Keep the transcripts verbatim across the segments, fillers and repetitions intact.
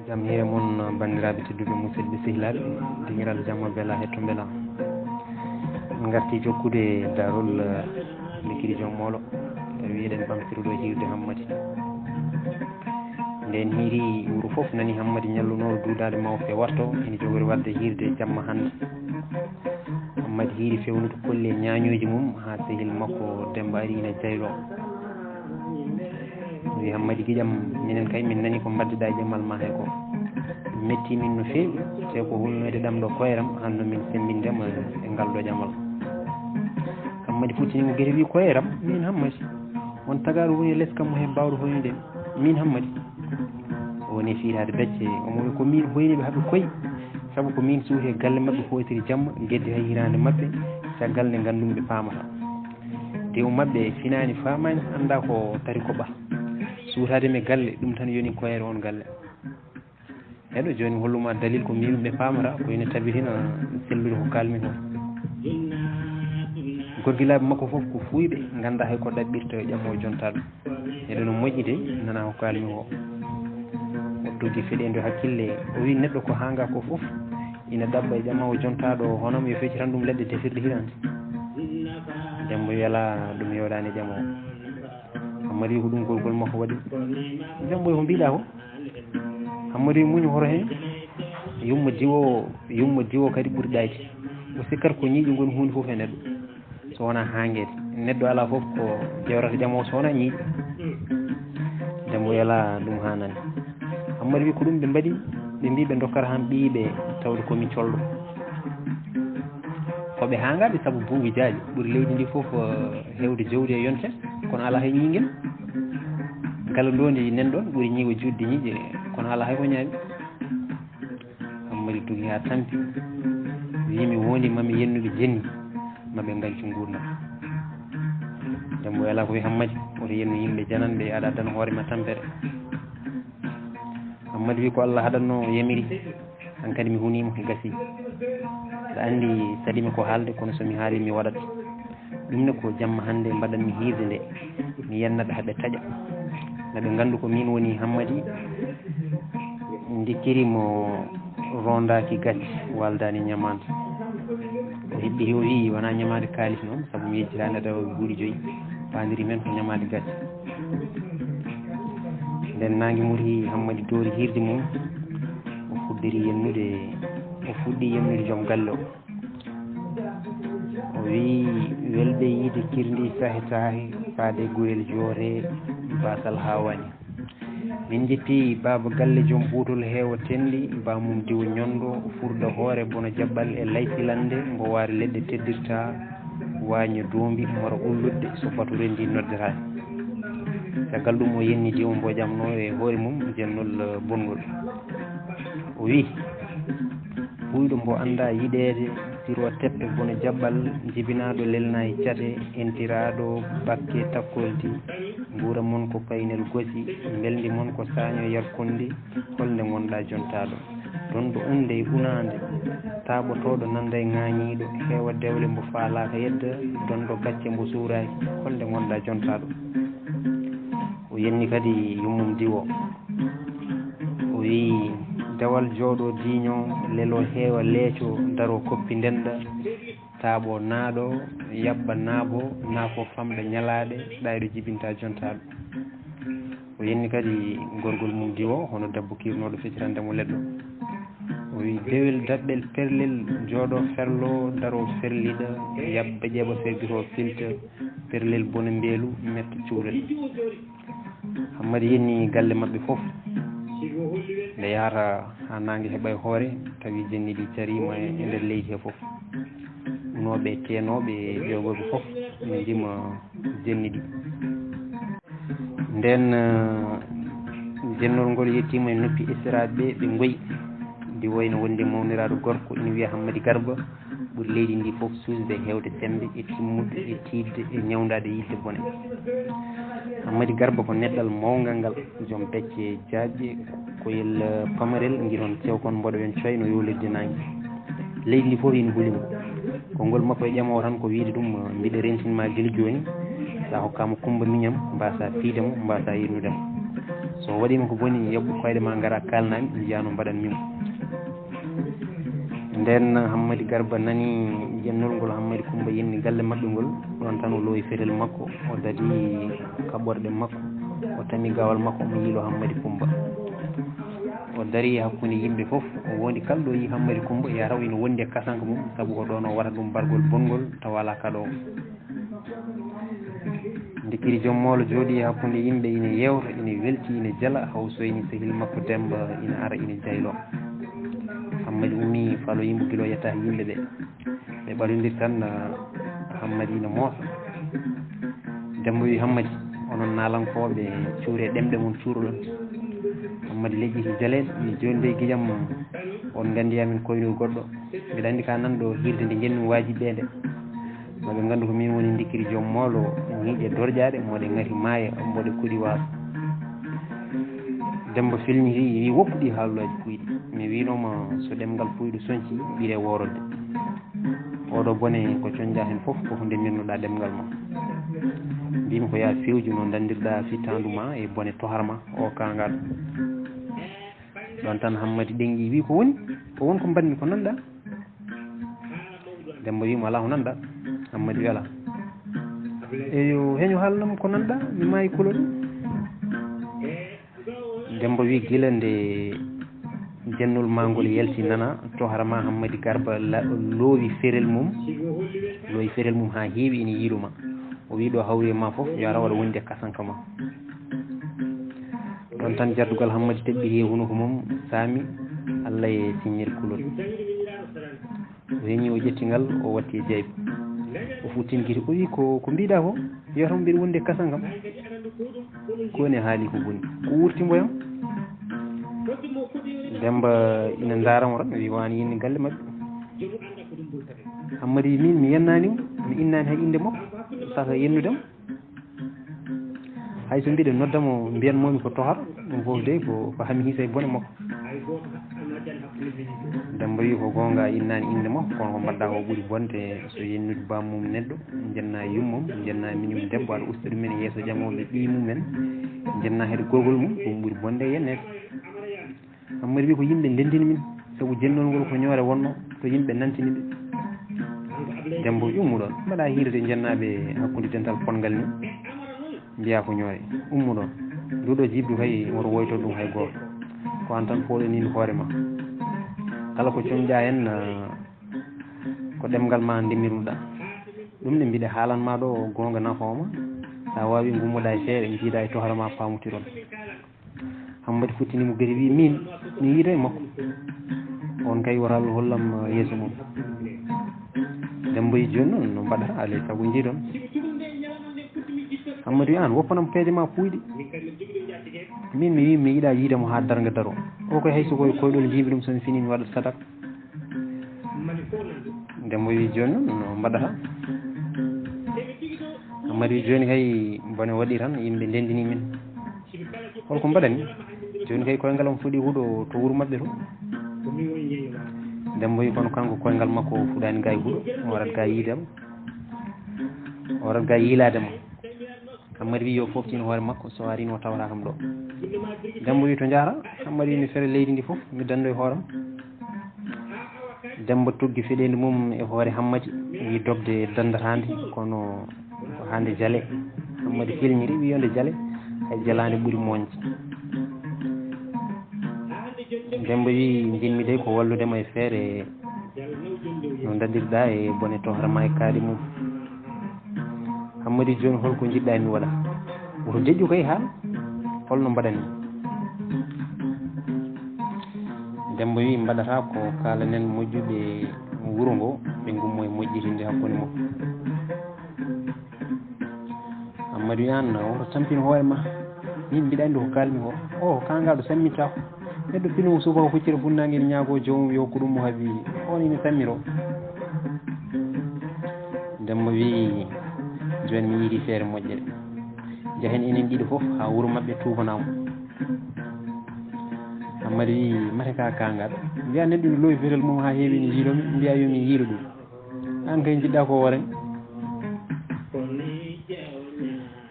Jam hiire mon, banndiraaɓe tedduɓe, musidɓe sehilaaɓe, dingiral jamma bela hetto bela. En ngarti jokkude darol, eh, Lekiri Joom Moolo. Tawi eɗen ɓamtiri ɗo hiirde Hammadi. Nden hiiri wuro fof nani Hammadi ñallunooɗo duudaade mawɓe watto, ene jogori waɗde hiirde jamma hannde. Hammadi hiiri fewnude kolli e ñaañooji mum haa sehil makko Demmba ari ina jayloo. Wi Hammadi giƴam, minen kay min nani ko mbadduɗaa e Jamal maa hay ko. Metti min no feewi, te ko hulnoyde ɗam ɗo koyeram, hanno min semmbinde ma e ngal ɗo Jamal. Hammadi futtini mo gere wi koyeram, min Hammadi. On tagaaɗo woni e les kam mo heen baawɗo hoynude min Hammadi. O woni e fiiraade becce, omo wi ko min hoyni ɓe haa ɓe koyi, sabu ko min suuhi e galle maɓɓe hootiri jamma, geddi hay hiraande maɓɓe, caggal nde nganndumi ɓe paamata. Dewu maɓɓe finaani faamaani, anndaa ko tari ko ɓaa. Suutaade mi galle, ɗum tan yoni koyeere on galle. Eɗo jooni holluma dalil ko mbimi ɓe paamata, ko ina tabiti na sellude ko kalmi ko. Gorgilaaɓe makko fof ko fuuyɓe, nganndaa hay ko ɗaɓɓirta e ƴamoowo jontaaɗo. Eɗo no moƴƴi de, nana ko kalmi ko. O doggi feɗeendu hakkille, o wi neɗɗo ko haanga ko fof ina ɗaɓɓa e ƴamoowo jontaaɗo, hono mo yo feccitan ɗum leɗɗe defirɗe hiraande. Demmba wela ɗum yooɗaani e ƴamoowo. Hammadi wi ko ɗum gorgol makko waɗi. Demmba wi ko mbiɗa ko? Hammadi wi muñu hoto heen. Yumma diwo, yumma diwo kadi ɓuri ɗayti. O sikkat ko ñiiƴe ngoni huunde fof e neɗɗo. So wonaa haangeede. Neɗɗo alaa fof ko jewrata ƴamoowo so wonaa ñiiƴe. Demmba wela ɗum haanani. Hammadi wi ko ɗum ɓe mbaɗi, ɓe mbi ɓe ndokkata han ɓiyiɓe tawde ko mi colɗo. Ko ɓe haangaaɓe sabu buubi jaaƴe ɓuri leydi ndi fof, eh, heewde jawdi e yonte, kono alaa hay ñiiƴe. Kala ndoondi nen ɗoon ɓuri ñiiwa juutde ñiiƴe, kono alaa hay ko ñaami. Hammadi tugi haa tampi, wi mi wondi ma mi yennuɓe jenni, ma ɓe ngancu nguurndam. Demmba wela ko wi Hammadi, woto yennu yimɓe jananɓe, aɗa addana hoore ma tampere. Hammadi wi ko Allah haɗatno yamiri, hankadi mi huniima, gasi. Aɗa anndi saɗimi ko haalde, kono so mi haali mi waɗat. Ɗum ne ko jamma hannde mbaɗanmi hiirde nde, mi yennaɓe haa ɓe taƴa. Na ɓe nganndu ko miin woni Hammadi, ndikkiri mo rondaaki gacce, waldaani ñamaande. O hiɓɓi o wi wonaa ñamaade kaalis noon, sabu mi yejjitaani tawa buuɗi joyi, paandiri men ko ñamaade gacce. Nden naange muri Hammadi doori hiirde mum, o fuɗɗiri yennude, o fuɗɗi yennude joom galle o. O wi welɓe yiide kirndi sahe tahe, faade gurel joore, baasal haawaani. Min njeppi baaba galle joom buutol heewa tenndi, ba mum diwo ñondo, furda hoore bona jaɓɓal e laysilande, ngo waari leɗɗe teddirta, waaña doombi, mara ulluɗe, so batu renndi noddetaani. Caggal ɗum o yenni diwo mbo ƴamno e hoore mum jennol, eh, bonngol. O wi, huuyɗo mbo annda yiɗeede, siro teppe bona jaɓɓal, jibinaaɗo lelnaay cate, entiraaɗo bakke takkoldi, nguura mon ko paynel gosi, mbelndi mon ko saaño yarkonde, holnde ngonɗa jontaaɗo? Donɗo unde e unaande, taaɓotooɗo nanda e ŋaañiiɗo, heewa dewle mbo faalaaka yedda, donɗo gacce mbo suuraaki, holnde ngonɗa jontaaɗo? O yenni kadi yummum diwo. O wi, dewal jooɗo diiño, lelo heewa leeco, daro koppi ndenda, taaɓo naaɗo, yaɓɓa naaɓo, naafo famɗa ñalaaɗe, ɗayɗo jibinta jontaaɗo. O yenni kadi gorgol mum diwo, hono debbo kiirnooɗo feccitande mo leɗɗo. O wi, dewel daɓɓel perlel, jooɗo ferlo, daro ferliɗa, yaɓɓa ƴeɓa fergito filta, perlel bona mbeelu, metta cuurel. Hammadi yenni galle maɓɓe fof. Nde yahata haa naange heɓa e hoore, tawi jenni ɗi cariima e nder leydi he fof. Unooɓe e teenooɓe e ƴoogooɓe fof ne ndima jenni ɗi. Nden, eh, jennol ngol yettiima e noppi esiraaɓe ɓe, ɓe ngoyi. Ndi woyno wonde mawniraaɗo gorko ina wiya Hammadi Garba, ɓuri leydi ndi fof suusde, heewde semmbe e timmude e tiiɗde e ñawndaade yiɗde bone. Hammadi Garba ko neɗɗal mawngal ngal, joom becce jaajɗe, koyel pamarel, ngiɗon cewkon mboɗo en coyno yowlirde naange. Leydi ndi fof ina huli mo. Konngol makko e ƴamoowo tan ko wiyde ɗum, mbiɗa rentin ma gila jooni, so a hokkaama Kummba Miñam, mbaasa fiyde mo, mbaasa yurnude mo. So waɗiima ko boni, yoɓ koyɗe ma ngara kaalnaa mi, njiyaa no mbaɗanmi mo. Ndeen Hammadi Garba nani jennol ngol Hammadi Kummba yenni galle maɓɓe ngol, ɗoon tan o loowi fetel makko, o dadi kaɓorɗe makko, o tami gaawal makko, omo yiiloo Hammadi Kummba. O darii hakkunde yimɓe fof, o wondi kala ɗo yii Hammadi Kummba, ya taw ina wondi e kasanka mum, sabu ko ɗoon o wata ɗum bargol bonngol, tawa alaa kaɗoowo. Ndikiri Joom Moolo jooɗii e hakkunde yimɓe, ina yeewta, ina weltii, ina jala, haw soyni sehil makko Demmba ina ara, ina jayloo. Hammadi ummii, faaloo yimɓe gila o yetta e yimɓe ɓe. Ɓe ɓadondiri tan, ah, Hammadi ina moosa. Demmba wii, "Hammadi, onon naalankooɓe, cuuree ɗemɗe mon cuuroɗon." Hammadi leƴƴiti jaleeɗe, wii, "Jooni dey gijam on nganndi amin koynol goɗɗo. Mbiɗa anndi ka nan ɗo hiirde nde njennumi waajiɓɓe nde. Maa ɓe nganndu ko min woni Ndikiri Joom Moolo, ñiiƴe dorƴaaɗe, moɗe ŋati maaya, mboɗe kuɗi waaso." Demmba filñiti, wii, "Woppu ɗii haalullaaji puuyɗi. Mi wiinoo ma so ɗemngal puuyɗo soñcii, ɓiree woorode. Ooɗo bone ko coñjaa heen fof, ko ko ndemirnoɗaa ɗemngal ma. Mbiimi ko yaa fewju no ndanndirɗaa fittaandu ma e bone tohar ma o kaangal." Ɗoon tan Hammadi ɗeŋƴi, wii, "Ko woni? Ko won ko mbaɗmi ko nanɗaa?" Demmba wii mo, "Alaa ko nanɗaa." Hammadi wii, "Alaa." "Eyo, heño haalnam ko nanɗaa, mi maayi kulol." Demmba wii, "Gila nde jennol maa ngol yalti nana, tohar ma Hammadi Garba la-, loowi ferel mum, loowi ferel mum haa heewi, ina yiiloo ma. O wii ɗo hawri e ma fof, yo a raw aɗa wondi e kasanka ma." Ɗoon tan jardugal Hammadi teɓɓiti e hunuko mum, saami, "Allah e siññel kulol." O heñi, o ƴetti ngal, o watti e jayba. O futtini gite, o wii, "Ko, ko mbiɗaa ko? Yo tan mbiɗa wondi e kasankam." Ko woni haali ko boni? Ko wurti mboyam? Demmba ina ndaara mo tan, wii, "Wani yinni galle maɓɓe." Hammadi wii, "Min mi yennaani mo, mi innaani hay innde makko, saka yennude mo. Hay so mbiɗa nodda mo, mbiyan moomi ko tohar, ɗum fof dey ko, ko hami hiisa e bone makko." Demmba wii, "Ko goonga, a innaani innde makko, kono ko mbaɗɗaa ko ɓuri bonde, so yennude bammum neɗɗo, njenna yummum, njenna miñum debbo, aɗa usta ɗumen e yeeso ƴamooɓe ɓiy mumen, njenna hede gorgol mum, ɗum ɓuri bonde e yenneede." Hammadi wii, "Ko yimɓe ndenndini min, sabu jennol ngol ko ñoore wonno, to yimɓe nantini ɓe." Demmba wii, "Ummu ɗoon, mbaɗa hiirde njennaaɓe hakkunde dental potngal ni, mbiyaa ko ñoore. Ummu ɗoon, nduɗo jibdu kay, woto woyto ɗum hay gooto. Ko aan tan fooɗaniiɗo hoore ma. Kala ko coñɗaa heen, ah, ko ɗemngal ma ndemirnuɗaa. Ɗum ne mbiɗa haalan ma ɗo goonga nafoowo ma. So a waawii, ngummoɗaa e feere, njiidaa e tohara ma, paamotiron." Hammadi futtini mo gite, wii, "Min, mi yiida e makko. On kay wota Allah hollam yeeso mum." Demmba wii, "Jooni noon no mbaɗata, alaa e sago njiidon." Hammadi wii, "Aan, woppanam peeje ma puuyɗe. Min, mi wii, mi yiɗaa yiide mo haa darnga daroo. O koy hay so ko e koyɗol njiimi ɗum, so mi finii mi waɗat sadak." Demmba wii, "Jooni noon no mbaɗata?" Hammadi wii, "Jooni kay bone waɗi tan, yimɓe ndenndini min. Hol ko mbaɗanmi? Jooni kay koyngal am fuɗi huɗo to wuro maɓɓe to." Demmba wii, "Kono kanko koyngal makko fuɗaani ga e huɗo, o arat ga yiide mo. O arat ga yiilaade mo." Hammadi wii, "Yo fooftin hoore makko, so arii o tawata kam ɗo." Demmba wii, "To njahata?" Hammadi wii, "Mi fera leydi ndi fof, mi danndo e hooram." Demmba tuggi feɗeendu mum e hoore Hammadi, wii, "Dogde danndataa nde, kono ko haa nde jale." Hammadi felñiri, wii, "Yo nde jale, hay jalaande ɓuri mooñde." Demmba wii, "Njiɗmi dey ko wallude ma e feere no ndaɗirɗaa e bone tohara ma e kaaɗi mum." Hammadi, "Jooni hol ko njiɗɗaa mi waɗa?" "Woto deƴƴu kay haal, hol no mbaɗanmi?" Demmba wii, "Mbaɗataa ko kaalanen moƴƴuɓe wuro ngo, ɓe ngummo e moƴƴitinde hakkunde mon." Hammadi wii, "Aan, woto tampin hoore ma. Min mbiɗa anndi ko kaalmi ko. O kaangaaɗo sammittaako. Neɗɗo pinoowo subaka huccita funnaange ina ñaagoo joomum yo hokku ɗum mo haɓi. On ina sammiroo." Demmba wii, "Jooni mi yiitii feere moƴƴere. Njahen enen ɗiɗo fof haa wuro maɓɓe tuubanaa mo." Hammadi wii, "Mate ka kaangaaɗo? Mbiyaa neɗɗo ina loowi fetel mum haa heewi ina yiiloo mi, mbiyaa yo min yiilu ɗum. Aan kay njiɗɗaa ko hoore."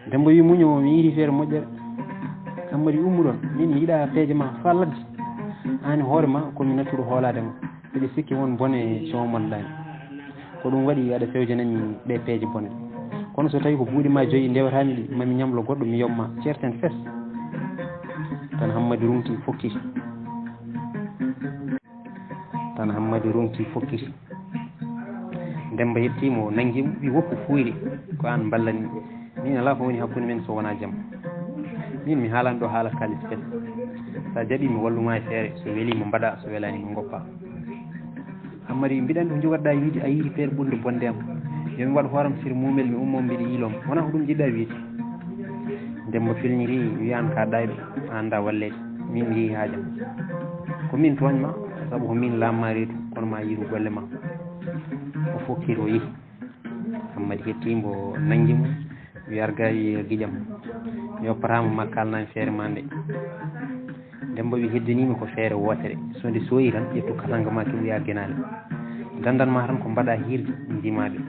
Demmba wii, "Muño, mi yiitii feere moƴƴere." Ammadi, ummuɗon, min mi yiɗa peeje ma faa ladde. Aan e hoore ma ko mi nattuɗo hoolaade ma. Mbiɗa sikki won bone coomollaani. Ko ɗum waɗi aɗa fewjanami ɗee peeje bone. Kono so tawi ko buuɗi ma joyi ndewataami ɗi, ma mi ñamlo goɗɗo, mi yoɓ ma, ceerten fes. Tan Hammadi runti fokkiti. Tan Hammadi runti fokkiti. Demba yettii mo, nanngi mo, wi: "Woppu fuuyri, ko aan mballani. Min alaa ko woni hakkunde men so wonaa jam. Min mi haalani ɗo haala kaalis fes. So a jaɓii mi wallu ma e feere, so welii mo mbaɗaa, so welaani mo ngoppaa." Hammadi wi: "Mbiɗa anndi ko njogatɗaa wiide, a yiiri feere ɓurde bonde am. Yo mi waɗ hooram sir muumel mi ummo mbiɗa yiiloo ma. Wonaa ko ɗum njiɗɗaa wiide?" Demba filñiti wi: "Aan ka ɗayɗo, a anndaa walleede. Min mi yehi haaju am. Ko min tooñ ma, sabu ko min laamma reedu, kono ma yiiru golle ma." O fokkiti o yehi. Hammadi hetti mbo, nanngi mo, wi: "Arga wi giƴam, mi yoppataa ma ma kaalnami feere ma nde." Demba wi: "Heddanii mi ko feere wootere. So nde sooyi tan, ƴettu katanga ma keɓoya genaale. Danndan ma tan ko mbaɗa hiirde, njimaa ɗe.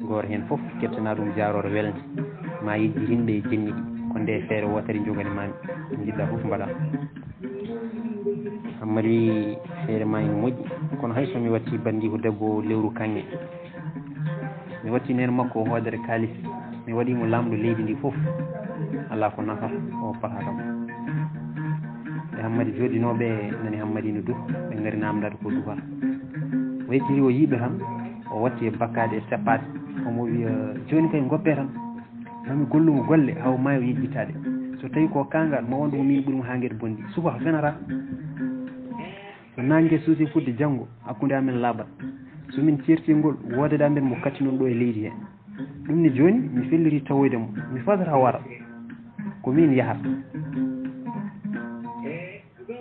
Gooto heen fof keɓtana ɗum jaaroore welnde. Ma yejjitin ɓe e jenni ɗi. Ko nde feere wootere njogani ma mi. Ko njiɗɗa fof mbaɗa." Hammadi wi: "Feere ma ina moƴƴi, kono hay so mi watti banndiiko debbo lewru kaŋŋe, mi watti neen makko o hoodere kaalis, mi waɗi mo laamɗo leydi ndi fof, alaa ko nafata, o woppataa kam." Ɓe Hammadi jooɗinooɓe nani Hammadi ina duha, ɓe ngari naamndaade ko duhata. O yejjiti o yiiɓe tan, o watti e bakkaade e seppaade. Omo wiya: "Jooni kay ngoppee tan, ma mi gollu mo golle, haw maayo yejjitaade. So tawi ko kaangal, ma wondu ko min ɓuri mo haa ngete bonndi. Subaka fenataa. So naange suusi fuɗde janngo, hakkunde amen laaɓat. So min ceertii ngol, woodada amen mo kattinon ɗo e leydi he. Ɗum ne jooni, mi felliti tawoyde mo. Mi fasata wara. Ko min yahata."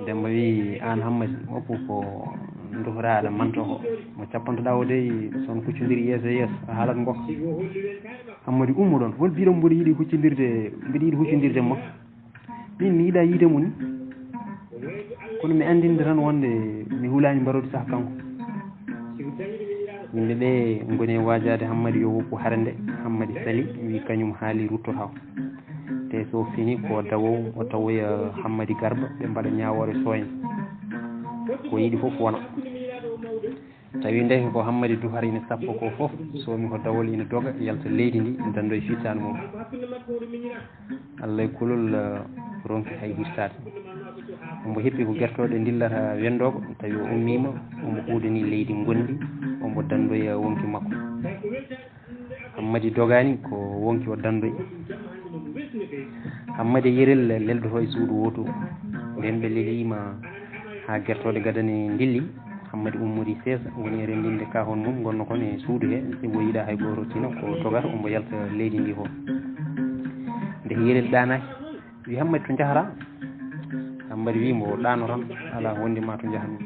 Demba wi: "Aan Hammadi, woppu ko nduhraa aɗa manta ko. Mo cappantoɗaa o dey, so on kuccondiri yeeso e yeeso, a haalat ngokka." Hammadi: "Ummo ɗoon, hol mbiɗon mboɗo yiɗi huccondirde, mbiɗa yiɗi huccondirde mo? Min mi yiɗaa yiide mo ni. Kono mi anndinde tan wonde mi hulaani mbarodi sah kanko." Yimɓe ɓe ngoni e waajaade Hammadi yo woppu hare nde. Hammadi sali, wi kañum haali ruttotaako. Te so fini ko dawowo, o tawoya Hammadi Garba, ɓe mbaɗa ñaawoore sooynde. Ko yiɗi fof wona. Tawi ndeke ko Hammadi duhata ina sappo ko fof, soomi ko dawol ina doga, yalta leydi ndi, dando e fittaandu mum. Allah e kulol, eh, ronki hay hirtaade. Omo heppi ko gertooɗe ndillata wenndoogo, tawi o ummiima, omo huudani leydi ngondi, omo dandoya wonki makko. Hammadi dogaani ko wonki o dandoyi. Hammadi e Yerel leldoto e suudu wootu. Nden ɓe leliima haa gertooɗe gadane ndilli. Hammadi ummori seesa, woni e renndinde kaahon mum, ngonno kon e suudu he, sibu o yiɗaa hay gooto tino ko dogata, omo yalta leydi ndi fof. Nde Yerel ɗaanaaki, wi: "Hammadi, to njahata?" Hammadi wi: "Mbo ɗaano tan, alaa ko wondi ma to njahatmi."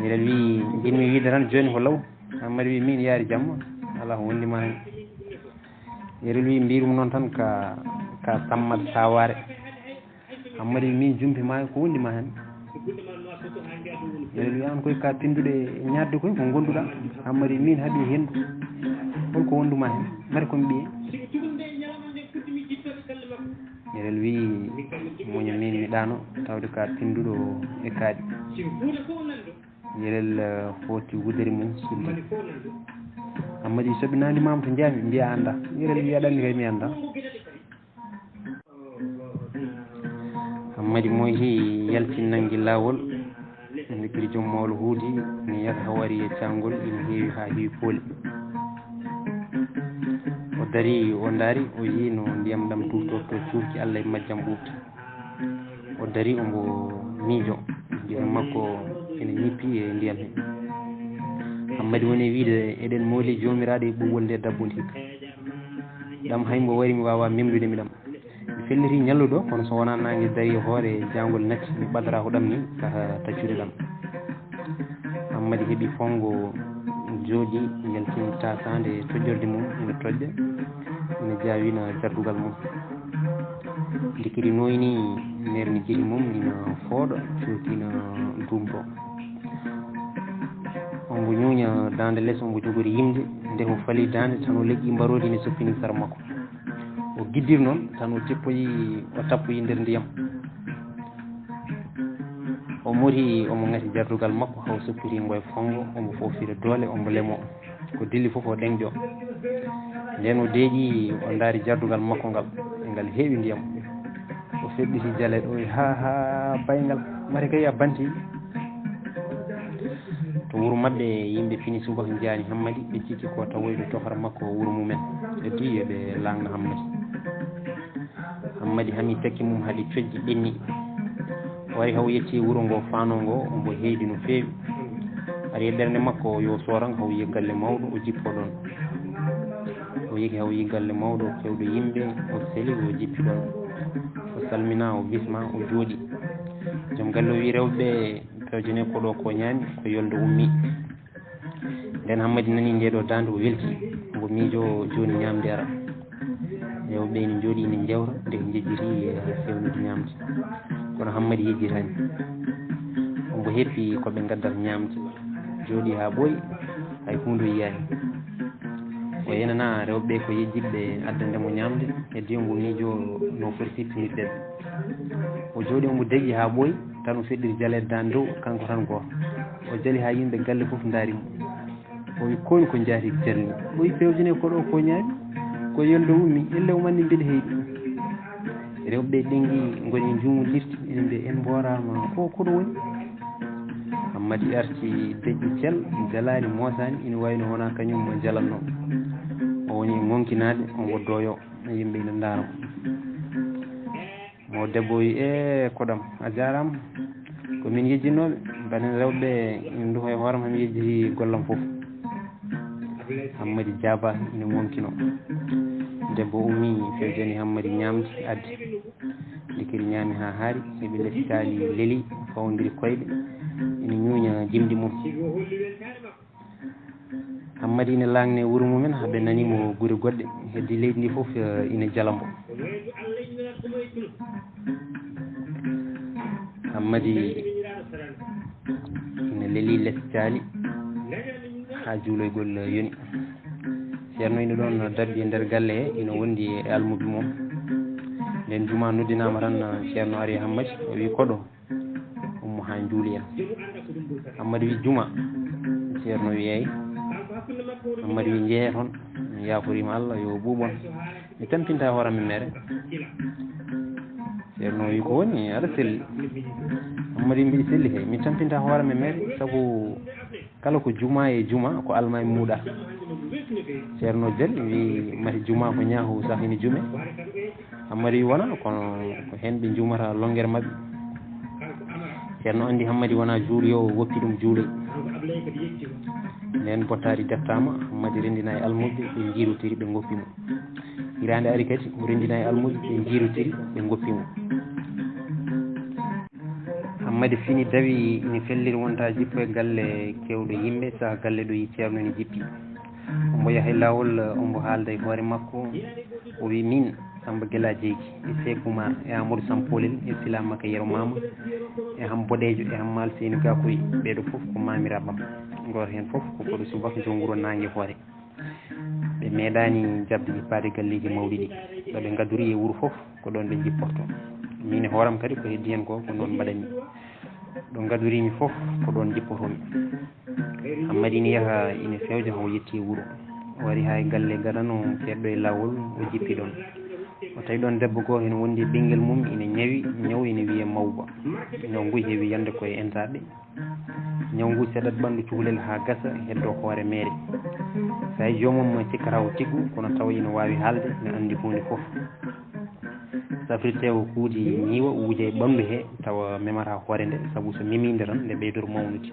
Yerel wi: "Njiɗmi wiide tan, jooni ko law." Hammadi wi: "Min yaari jamma, alaa ko wondi ma heen." Yerel wi: "Mbirum noon tan ka, ka sammat saawaare." Hammadi wi: "Min jumpi ma, ko wondi ma heen?" Yerel wi: "Aan koy ka pinnduɗo e ñaatde koy, ko ngonduɗaa?" Hammadi wi: "Min haɗi henndu, hol ko wondu ma heen? Mari ko mi ɓiye?" Yerel wi: "Muña, min mi ɗaano, tawde ka pinnduɗo e kaaɗi." Yerel, eh, hooti wudere mum, suddi. Hammadi wi: "Soɓi naandimaama to njaami, mbiya a anndaa." Yerel wi: "Aɗa anndi kay mi anndaa." Hammadi moyti, yalti, nanngi laawol. Nde kadi joom mawlo huudi, ina yaka hawari e caangol, ina heewi haa heewi pooli. O darii, o ndaari, o yii no ndiyam ɗam tuurtortoo cuurki Allah e majjam ɓuuɓta. O darii, omo miijoo, gite makko ina ñippi e ndiyam he. Hammadi woni e wiide: "Eɗen mooli Joomiraaɗo e ɓuuɓol nde dabbunde hikka. Ɗam hay mbo wari mi waawaa memɗude mi ɗam." Mi felliti ñallude o, kono so wonaa naange darii e hoore jaangol natti, mi ɓadaraa ko ɗam ni, saka taccude ɗam. Hammadi heɓi fonngo, jooɗi, yaltini taasaande e tojorde mum, ina toƴƴa, ina jaawina jardugal mum. Nde kadi nooyni, neerni gite mum ina fooɗa, cuurki ina duumtoo. Omo ñuuña daande les, omo jogori yimde, nde o fali daande, tan o leƴƴi mbaroodi ina soppini sara makko. O giddiri noon, tan o teppoyi, o tappoyi nder ndiyam. O mori, omo ŋati jardugal makko, haw soppiringo e fongo, omo foofira doole, omo lemo. Ko dilli fof o ɗeŋƴo. Nden o deeƴi, o ndaari jardugal makko ngal, e ngal heewi ndiyam. O feɗɗiti jaleeɗo, o wi, "Ha, ha, bayngal, mate kay a banti." To wuro maɓɓe, yimɓe fini subaka njaani Hammadi, ɓe cikki ko tawoyɗo tohra makko wuro mumen. Ɓe di yo ɓe laŋna Hammadi. Hammadi hami takki mum haɗi cojji ɓenni. O ari haw yetti wuro ngo faano ngo, ombo heedi no feewi. Ari e ɓernde makko yo soran haw yi galle mawɗo, o jippo ɗon. O yehi haw yi galle mawɗo, kewɗo yimɓe, o seli, o jippi ɗon. O salmina, o bisma, o jooɗi. Joom galle o wi rewɓe, pewjene ko ɗo ko ñaami, ko yolde ummi. Nden Hammadi nani nde ɗo daande, o welti, mbo miijo jooni ñaamde ara. Rewɓe ɓe ene njooɗi ene njewta, nde ɓe njejjiti, e fewnude ñaamde. Kono Hammadi yejjitaani. Ombo heppi ko ɓe ngaddata ñaamde. Jooɗi haa ɓooyi, hay huunde o yiyaani. O yenana rewɓe ɓe ko yejjitɓe addande mo ñaamde, heddi ombo miijo no foti sippinirde ɓe. O jooɗi, ombo deeƴi haa ɓooyi, tan o feɗɗiri jaleede daande dow, kanko tan gooto. O jali haa yimɓe galle fof ndaari mo. O wi, "Kooni ko njaati jalni?" O wi, "Pewjene ko ɗo ko ñaami, ko yolde ummi, elle o manni mbeɗa heyɗi." Rewɓe ɓe ɗengi ngoni njuumoddirde, ene mbiya, "En mbooraama, o ko ɗo woni?" Hammadi arti deƴƴi cel, jalaani, moosaani, ina wayi no wonaa kañum mo jalanno. O woni e ŋonkinaade, o woddoyo, yimɓe ina ndaara mo. Mo debbo wi, "E koɗam, a jaaraama. Ko min yejjinooɓe, mbaɗen rewɓe ɓe ina ndufa e hoore am, hami yejjiti gollam fof." Hammadi jaaba ina ŋonkino. Debbo ummi, fewjani Hammadi ñaamde, addi. Ndikiri ñaami haa haari, heɓi les caali leli, fawndiri koyɗe, ina ñuuña jimɗi mum. Hammadi ina laaŋne wuro mumen, haa ɓe nani mo gure goɗɗe. Heddi leydi ndi fof, eh, ina jala mbo. Hammadi ina leli les caali haa juuloygol yoni. Ceerno ina ɗoon darbi e nder galle he, ina wondi e almuuɓe mum. Nden juma noddinaama tan, Ceerno ari e Hammadi, o wi, "Koɗo, ummo haa njuuloyen." Hammadi wi, "Juma?" Ceerno wi, "Eey." Hammadi wi, "Njehee toon, mi yaaforiima Allah, yo ɓuuɓ on. Mi tampinta hoore am e mere." Ceerno wi, "Ko woni? Aɗa selli?" Hammadi wi, "Mbiɗa selli kay. Mi tampinta hoore am e mere, sabu kala ko juma e juma, ko almaami muuɗa." Ceerno jali, wi, "Mate juma ko ñaawo saka ina jume?" Hammadi wi, "Wona, kono ko heen ɓe njumata longere maɓɓe." Ceerno anndi Hammadi wona juuloyoowo, woppi ɗum juuloy. Nden bottaari deftaama, Hammadi renndina e almuuɓe, ɓe njiirotiri, ɓe ngoppi mo. Hiraande ari kadi, o renndina e almuuɓe, ɓe njiirotiri, ɓe ngoppi mo. Hammadi fini dawi, ina felliri wonta jippo e galle kewɗo yimɓe, saha galle ɗo yi Ceerno ina jippi. Ombo yaha e laawol, ombo haalda e hoore makko, o wi, "Min, Samba Gela Jeyki, e Seeku Umar, e Amadou Sampoolel, e Sila Maka Yero Mama, e Ham Boɗeejo, e Hammal Seyni Gakoy, ɓeeɗo fof ko maamiraaɓe am. Gooto heen fof ko koɗo subaka, jom wuro naange hoore. Ɓe meeɗaani jaɓde jippaade galleeji mawɗi ɗi. Ɗo ɓe ngadori e wuro fof, ko ɗoon ɓe jipporto. Min e hooram kadi ko heddi heen ko, ko noon mbaɗanmi. Ɗo ngadoriimi fof, ko ɗoon jippotomi." Hammadi ina yaha, ina fewja, o yetti e wuro. O ari haa e galle gadano keedɗo e laawol, o jippi ɗoon. O tawi ɗoon debbo gooto ina wondi e ɓinngel mum, ina ñawi, ñaw ina wiyee mawba. Ñaw ngu heewi yande ko e entaaɓe. Ñaw ngu seɗat ɓanndu cukalel haa gasa, heddo hoore meere. So hay joomum cikkata o tiggu, kono tawa ina waawi haalde, ina anndi huunde fof. Safrirte o kuudi ñiiwa, o wuja e ɓanndu he, tawa memata hoore nde, sabu so memii nde tan, nde ɓeydor mawnude.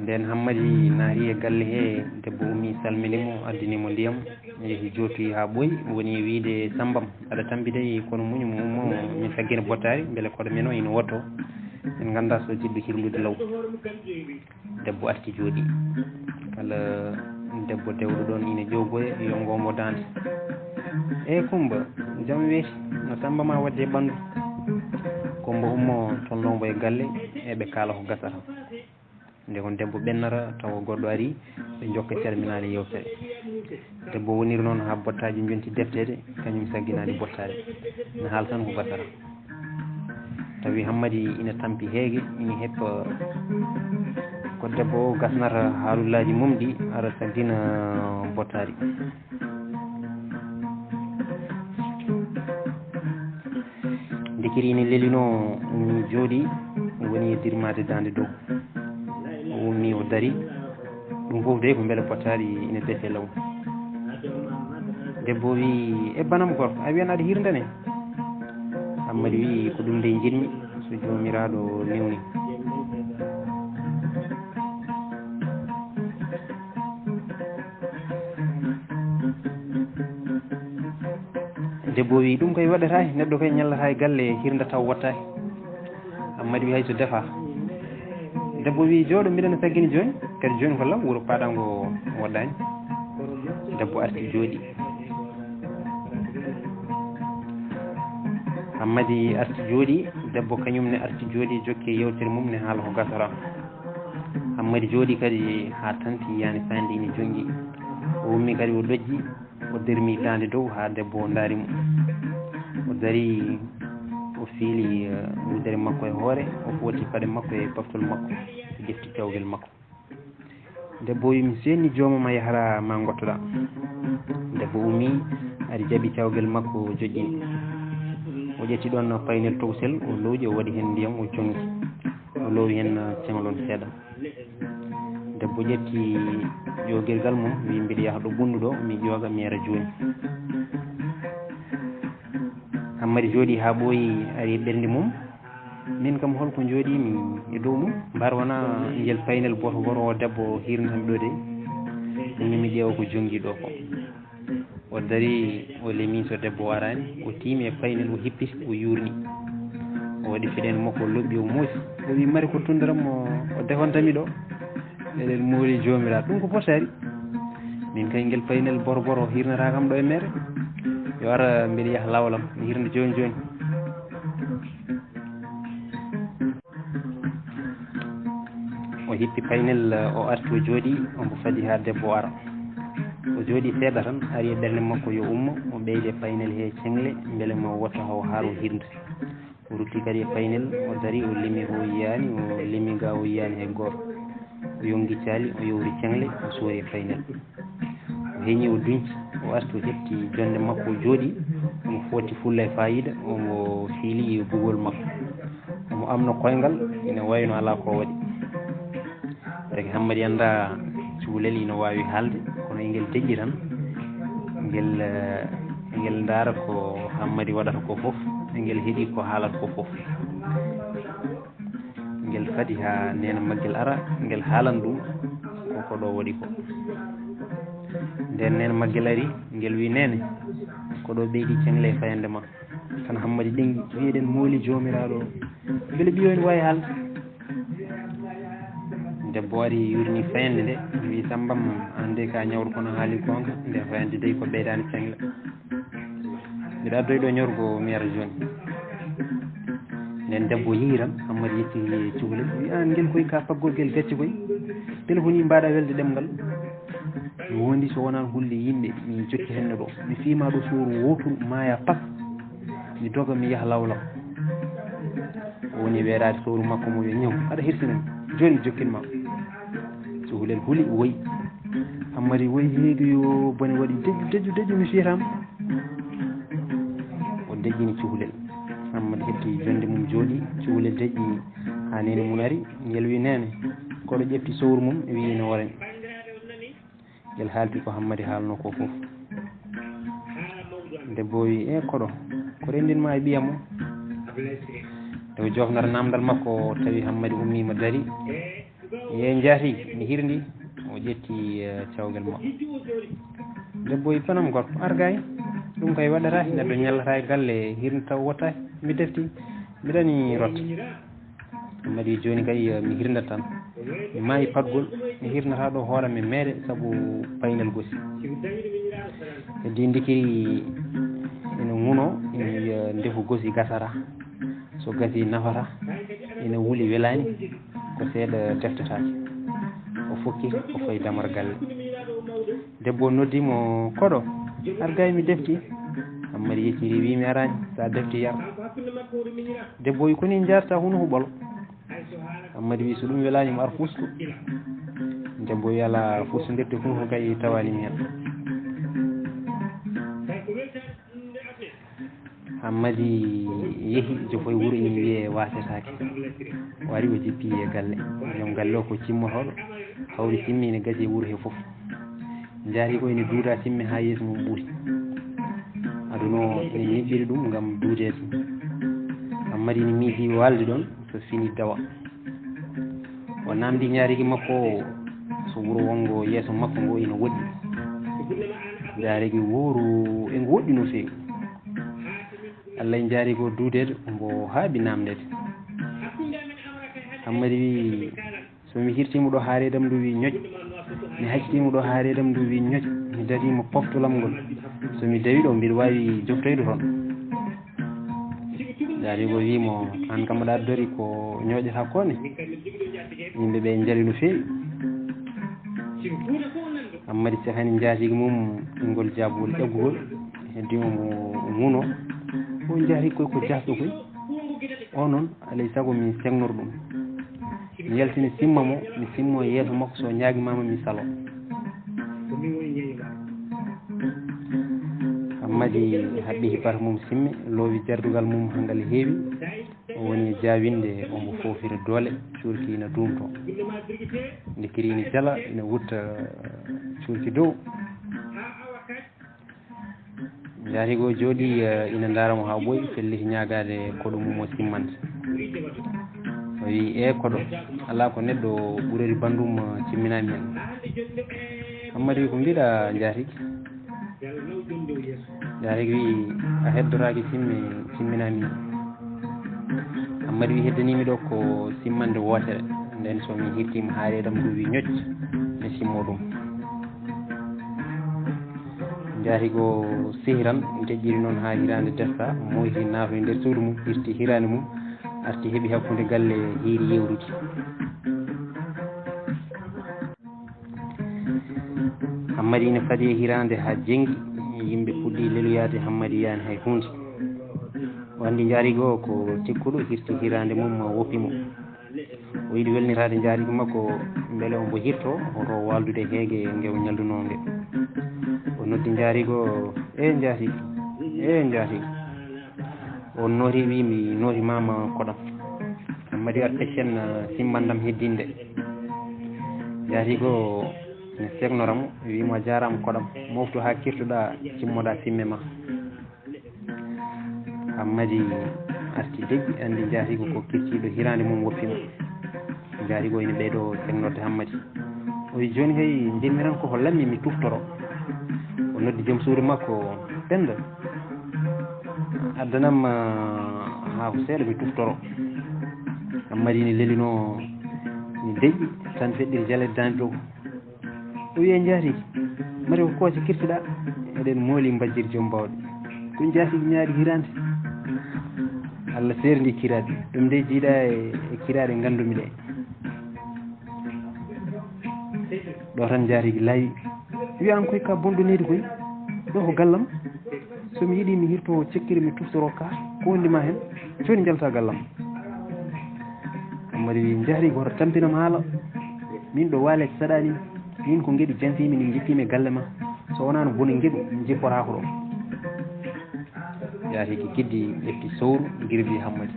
Nden Hammadi naati e galle he, debbo ummi salmini mo, addini mo ndiyam, yehi jootoyi haa ɓooyi, woni e wiyde, "Sambam, aɗa tampi dey, kono muñu mo ummo, min taggina bottaari, mbele koɗo men o ina wotto, min ngannda so jiɗɗo hirlude law." Debbo arti jooɗi. Kala debbo dewɗo ɗoon ina ƴoogoya, yongo mo daande. "E Kumba, jam weeti, no Samba ma waɗde e ɓanndu?" Kumba ummo tolno mbo e galle, e ɓe kaala ko gasata. Nde on debbo ɓennata, tawa goɗɗo ari, ɓe njokka calminaade yewtere. Debbo woniri noon haa bottaaji njonti defteede, kañum sagginaani bottaari. Ina haala tan ko gasara. Tawi Hammadi ina tampi heege, ina heppa ko debbo o gasnata haalullaaji mum ɗi, ara saggina bottaari. Ndikiri ina lelinoo, ummi jooɗi, woni e dirmaade daande dow. O ummi, o dari. Ɗum fof dey ko mbele bottaari ina defe law. Debbo wi, "E banam gorko, a wiyan aɗa hirndane?" Hammadi wi, "Ko ɗum dey njiɗmi, so Joomiraaɗo newni." Debbo wi, "Ɗum kay waɗataa, neɗɗo kay ñallataa e galle hirnda taw wattaaki." Hammadi wi, "Hay so defaa." Debbo wi, "Jooɗo, mbiɗa no saggini jooni, kadi jooni ko law, wuro paaɗango waɗɗaani." Debbo arti jooɗi. Hammadi arti jooɗi, debbo kañum ne arti jooɗi, jokki e yewtere mum ne haala ko gasora. Hammadi jooɗi kadi haa tanti, yiyaani fayande ina jonngi. O ummi kadi o ɗojji, o dermi daande dow haa debbo o ndaari mo. O dari, o fiili, eh, wudere makko e hoore, o footi paɗe makko e paftol makko, o ƴefti cawgel makko. Debbo wi, "Mi seenni jooma ma yahra ma ngottoɗa." Debbo ummi, ari jaɓi cawgel makko, o joƴƴini. O ƴetti ɗoon paynel towsel, o lowƴi, o waɗi heen ndiyam, o coŋi. O loowi heen ceŋlon seeɗa. Debbo ƴetti ƴoogirgal mum, wi, "Mbiɗa yaha ɗo bundu ɗo, mi ƴooga, mi yara jooni." Hammadi jooɗi haa ɓooyi, ari e ɓernde mum. "Min kam, holko njooɗiimi e dow mum? Mbar wona ngel paynel boto boto o debbo hirnatami ɗo de? Ɗum mi ƴeewa ko jonngi ɗo ko." O dari, o lemi so debbo o araani, o tiimi e paynel, o hippiti, o yuurni. O waɗi feɗeende makko, o loɓɓi, o moosi. O wi, "Mari ko tundaram mo o defantami ɗo?" Eɗen mooli Joomiraaɗo, ɗum ko potaari. Min kay ngel paynel boto boto hirnata kam ɗo e mere. Yo ara mbiɗa yaha lawalam, mi hirna jooni jooni. O hippi paynel, o arti, o jooɗi, omo fadi haa debbo o ara. O jooɗi seeɗa tan, ari e ɓernde makko yo ummo, o ɓeyde paynel he ceŋle, mbele ma wota o haro hirnde. O rutti kadi e paynel, o dari, o limi ko o yiyaani, o limi ga o yiyaani hay gooto. O yonki caali, o yowri ceŋle, o soori e paynel. O heñi, o duñci, o arti, o ƴetti jonnde makko, o jooɗi, omo footi fulla e faayiida, omo fiili e bugol makko. Omo amna koyngal, ina wayi no alaa ko o waɗi. Tagi Hammadi anndaa cukalel ina waawi haalde, kono e ngel deƴƴi tan, ngel, eh, ngel ndaara ko Hammadi waɗata ko fof, ngel heɗi ko haalata ko fof. Ngel fadi haa neene maggel ara, ngel haalana ɗum ko ko ɗo waɗi ko. Nden neene maggel ari, ngel wi, "Neene, ko ɗo ɓeydi ceŋle e fayande ma." Tan Hammadi ɗengi, wi, "Eɗen mooli Joomiraaɗo. Mbele ɓiyo ene waawi haalde?" Debbo ari, yurni fayande nde, wi, "Sambam, aan de ka ñawɗo, kono haali goonga, nde fayande dey ko ɓeydaani ceŋle. Mbiɗa addoy ɗo ñorgo mi yara jooni." Nden debbo yehi tan, Hammadi yetti cukalel, wi, "Aan, ngel koy ka paggol gel gacci koy. Telefoni mbaɗa welde ɗemngal. Mi wondi so wonaan hulde yimɓe, mi jokki henne ɗo. Mi fiima ɗo suuru wooturu, maaya pak. Mi doga, mi yaha lawlaw." O woni weeraade sowru makko mo yo ñaw. "Aɗa hersini mi. Jooni mi jokkin ma." Cukalel huli, woyi. Hammadi woyi heedi yo bone waɗi deƴƴu, deƴƴu, deƴƴu, mi fiyata ma. O deƴƴini cukalel. Hammadi heɓti jonnde mum jooɗi. Cukalel deƴƴi haa neene mum ari. Ngel wi, "Neene, koɗo ƴefti sowru mum, wi ina worani." Ngel haalti ko Hammadi haalno ko fof. Debbo wi, "E koɗo, ko renndin ma e ɓiyam o?" Nde o jofnata namdal makko, o tawi Hammadi ummiima dari. "Ye njaati, mi hirndi." O ƴetti, eh, cawgal makko. Debbo wi, "Banam gorko, ar gay. Ɗum kay waɗata, neɗɗo ñallata e galle, hirnde taw wottaaki. Mi defti, mbiɗani rotta." Hammadi wi, "Jooni kay, eh, mi hirndat tan. Mi maayi patgol, mi hirnata ɗo hoore am e meere sabu paynel gosi." Heddi ndikiri ina ŋuno, ina wiya, "Ndefu gosi gasata. So gasi nafata, ina wuli welaani, ko seeɗa teftataake." O fokki, o fayi damar galle. Debbo noddi mo, "Koɗo, ar gay mi defti." Ammadi yecciri, wi, "Mi arani, sa defti yar." Debbo wi, "Koni jarta hunu huɓol?" Ammadi wi, "So ɗum welani mo, ar fustu." Debbo wi, "Ala fustu, ndefte hunu ko kay tawani mi hen." Ammadi yehi, jofoy wuro, ina wiyee waasetaake. O ari, o jippi e galle. Joom galle o ko cimmotooɗo, hawri simmi ina gaji e wuro he fof. Njaari ko ina duuda simme haa yeeso mum ɓuuti. Aduna o ina niɓɓiri ɗum ngam duudeede. Ammadi ina miiji waalde ɗoon, so fini dawa. O naamndi njaarigi makko o, so wuro wonngo yeeso makko ngo ina woɗɗi. Njaarigi wooru e ngu woɗɗi no feewi. Allah e njaarigi o duudeede, mbo haaɓi naamndeede. Ammadi wi, "So mi hirtiima ɗo haa reedam ndu wi ñoƴ, mi haccitiima ɗo haa reedam ndu wi ñoƴ, mi dariima poftolam ngol. So mi dawi ɗo, mbiɗa waawi joftoyde toon." Njaarigo wi mo, "Aan kam aɗa addori ko ñooƴata ko ne? Yimɓe ɓe njali no feewi." Ammadi sehani njaatigi mum ngol jaabuwol ƴaggugol, heddi o mo ŋuno. O njaatigi koy ko jaasɗo koy. O noon, alay sago mi segnor ɗum. Mi yaltina simma mo, mi simmo yeeso makko, so ñaagimaama mi salo. Ammadi haɓɓi hibata mum simme, loowi jardugal mum hangal heewi. O woni e jaawinde, omo foofira doole, cuurki ina duumto. Nde kiri ina jala, ina wutta cuurki dow. Njaatigo jooɗii, eh, ina ndaara mo haa ɓooyi, felliti ñaagaade koɗo mum o simmande. O wiyi, "Ee koɗo, alaa ko neɗɗo ɓurori banndum, eh, cimminaami heen." Ammadi, "Ko mbiɗa njaatigi?" Njaatigi wiyi, "A heddoraaki simme cimminaami heen." Ammadi wiyi, "Heddaniimi ɗo ko simmande wootere, ndeen so mi hirtiima haa reedam ndu wi ñoƴ, mi simmo ɗum." Njaatigo sehiran, deƴƴiri noon haa hiraande darta, moyti naatoyi nder suudu mum, irti hiraande mum, arti heɓi hakkunde galle hiiri yewrude. Ammadi ina fadi e hiraande haa jenngi, yimɓe puɗɗi leloyaade, Ammadi yiyaani hay huunde. O anndi Njaatigo ko tekkuɗo, hirti hiraande mum, woppi mo. O yiɗi welnitaade njaatigi makko, mbele omo hirtoo, hoto waaldude heege nge o ñalndunoonge. O noddi njaatigo, "Ee njaatigi, ee njaatigi." O nooti, wi, "Mi nootimaama koɗam." Ammadi ar peccen, simmandam heddinde. Njaatigo ne segnora mo, wi mo, "A jaaraama koɗam, mooftu haa kirtoɗaa, cimmoɗaa simme ma." Ammadi arti deƴƴi, anndi njaatigo ko kirtiiɗo, hiraande mum woppi mo. Njaatigo ina ɓeydoo segnorde Ammadi. O wi, "Jooni kay, njimmiran ko hollammi mi tuftoro." O noddi joom suudu makko, "Penda, addanam, ah, haako seeɗa mi tuftoro." Ammadi ina lelinoo, ina deƴƴi, tan feɗɗiri jaleede daande dow. O wiya, "Njaatigi, mate ko kooce kirtuɗaa?" Eɗen mooli mbajjiri joom baawɗe. Ko njaatigi ñaari hiraande. Allah seerndi kiraaɗe. Ɗum de jiidaa e, e kiraaɗe nganndumi ɗe. Ɗo tan njaatigi laawi. Wiya, "Aan koy ka bonɗo nehdi koy. Ɗo ko gallam. So mi yiɗi mi hirto cekkiri mi tuftoro ka, ko wondi ma hen? Jooni njalta gallam." Ammadi wi, "Njaatigi, hoto tampinam haala. Min ɗo waale saɗaani. Min ko ngeɗu jantiimi, min njippiimi e galle ma. So wonaa no boni ngeɗu, mi jippotaako ɗo." Njaatigi giddi ƴetti sowru, girbi Ammadi.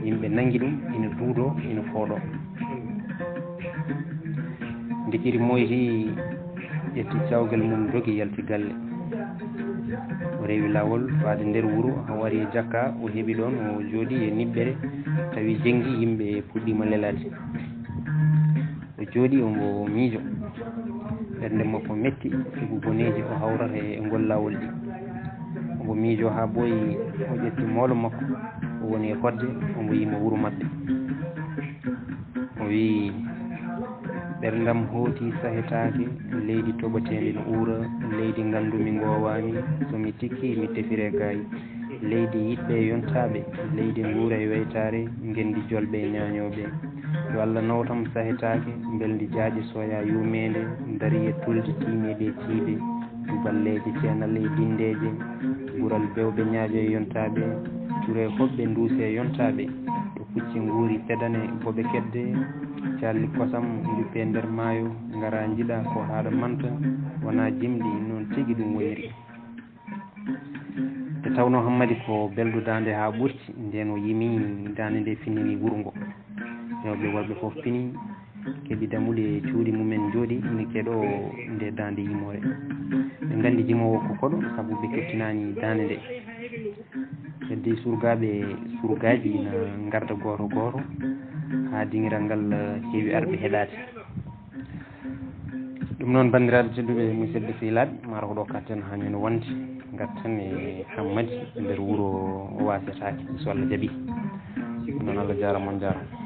Yimɓe nanngi ɗum, ina duudoo, ina fooɗoo. Ndikiri moyti, ƴetti cawgal mum, dogi, yalti galle. O rewi laawol faade nder wuro, o ari e jakka, o heɓi ɗoon, o jooɗii e niɓɓere, tawi jenngi, yimɓe puɗɗiima lelaade. O jooɗii, omo miijo. Ɓernde makko metti, sibu boneeji o hawrata e ngol laawol ɗi. Omo miijo haa ɓooyi, o ƴetti moolo makko, o woni e fodde, omo yima wuro maɓɓe. O wiyi, "Ɓerndam hooti sahetaake, leydi toɓoteende no uura, leydi nganndumi ngoowaami, so mi tikki mi tefire gaayi." Leydi yiɗɓe yontaaɓe, leydi nguura e weytaare, ngenndi jolɓe e ñaañooɓe. Yo Allah nawtam sahetaake, mbelndi jaaƴe soya yuumeende, dari e tulde tiimeeɗe e tiiɗe, duballeeje ceenal e dinndeeje, gural bewɓe ñaaƴo e yontaaɓe, ture hoɓɓe nduuse e yontaaɓe, to pucci nguuri pedane boɓe kedde, calli kosam njuppee nder maayo, ngara njiɗa ko haɗa manta, wonaa jimɗi, noon tigi ɗum woniri. Nde tawnoo Hammadi ko belɗo daande haa ɓurti, ndeen o yimi daande nde finnini wuro ngo. Rewɓe worɓe fof pini, keɓi dammuɗe cuuɗi mumen njooɗi, ina keɗoo nde daande yimoore. Ɓe nganndi jimoowo ko koɗo, sabu ɓe keɓtinaani daande nde. Heddi surgaaɓe, surgaaji ina ngarda gooto gooto, haa dingiral ngal heewi arɓe heɗaade. Ɗum noon, banndiraaɓe tedduɓe, musidɓe sehilaaɓe, maaro ko ɗo katten haa ñande wonde, ngarten e Hammadi nder wuro Waasetaake, so Allah jaɓi. Ɗum noon, Allah jaaraama, on jaaraama.